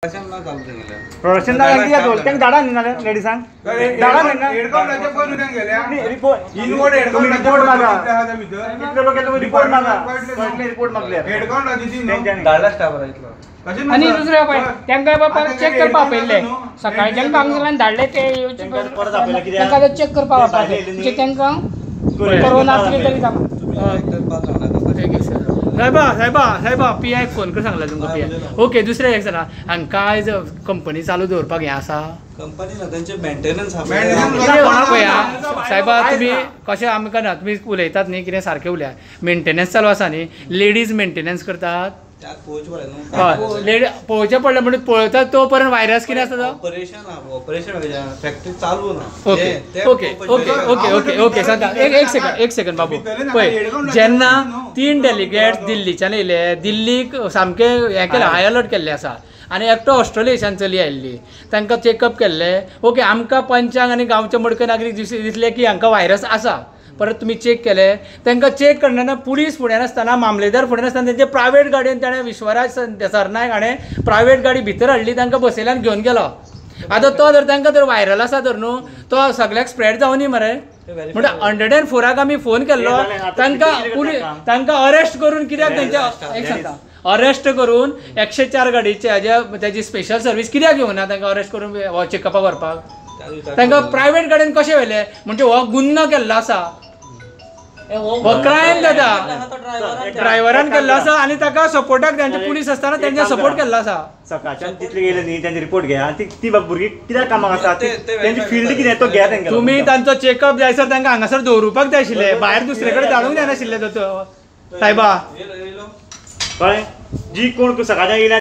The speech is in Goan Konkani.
प्रोडक्शन कित्याक तेंका धाडा न्ही नाल्यार लेडिसांक धाडा न्ही रिपोर्ट मागा कितले लोक येतले रिपोर्ट मागा सगळे रिपोर्ट मागले आनी दुसरें पळय तांकां बाबा चॅक करपा आपयल्ले सकाळी तांकां हांगासरल्यान धाडले ते तांकां चॅक करपा वचपाचें म्हणजे तांकां कोरोना आसले तरी जाता. साहेबा साहेबा साहेबा पी आयक फोन कर सांगला तुमकां पी I. Okay दुसरें एक सांगा हांकां आयज कंपनी चालू दवरपाक हें आसा कंपनी ना तेंचे मेंटेनन्स पळया साहेबा तुमी कशें आमकां ना तुमी उलयतात न्ही कितें सारकें उलयात. मेंटेनन्स चालू आसा न्ही लेडीज मेंटेनन्स करतात हय लेडी पळोवचें पडलें म्हणजे पळयतात तो पर्यंत व्हायरस कितें आसता तो ऑपरेशन फॅक्टरी चालू ना. Okay okay okay okay okay okay सांगता एक सेकंड एक सेकंड बाबू. पळय जेन्ना 3 डेलिगेट्स दिल्लीच्यान येयले दिल्लीक सामकें हें केलें हाय अलर्ट केल्लें आसा आनी एकटो ऑस्ट्रेलियेच्यान चली आयिल्ली तांकां चॅकअप केल्लें. ओके आमकां पंचांग आनी गांवचे मडकय नागरीक दिसले की हांकां व्हायरस आसा परत तुमी चॅक केले तांकां चॅक करतना पुलीस फुडें नासतना मामलेदार फुडें नासतना तेंचे प्रायवेट गाडयेन ताणें विश्वराज सरनायक हाणें प्रायवेट गाडी भितर हाडली तांकां बसयल्यान आनी घेवन गेलो. आतां तो जर तांकां जर व्हायरल आसा तर न्हू तो सगळ्याक स्प्रेड जावनी मरे म्हणटा 104 आमी फोन केल्लो तांकां पुलीस तांकां अरेस्ट करून कित्याक तेंच्या एक सांगता अरेस्ट करून 104 गाडयेचे हाजे तेजी स्पेशल सर्वीस कित्याक घेवंक ना तांकां अरेस्ट करून चॅकअपाक व्हरपाक तांकां प्रायवेट गाडयेन कशें व्हेलें म्हणजे हो गुन्नो केल्लो आसा हो क्रायम जाता ड्रायव्हरान केल्लो आसा आनी ताका सपोर्टाक तेंचे पुलीस आसतना तेंचे सपोर्ट केल्लो आसा. सकाळच्यान तितले गेले न्ही तेंचे रिपोर्ट घेया आनी ती भुरगीं कित्याक कामाक आसा तेंची फिल्ड कितें तो घेया तेंकां. तुमी तांचो चॅकअप जायसर तांकां हांगासर दवरुपाक जाय आशिल्लें भायर दुसरे कडेन धाडूंक जायनाशिल्लें दोतोर सायबा. कळ्ळें जी कोण सकाळच्यान येयल्या.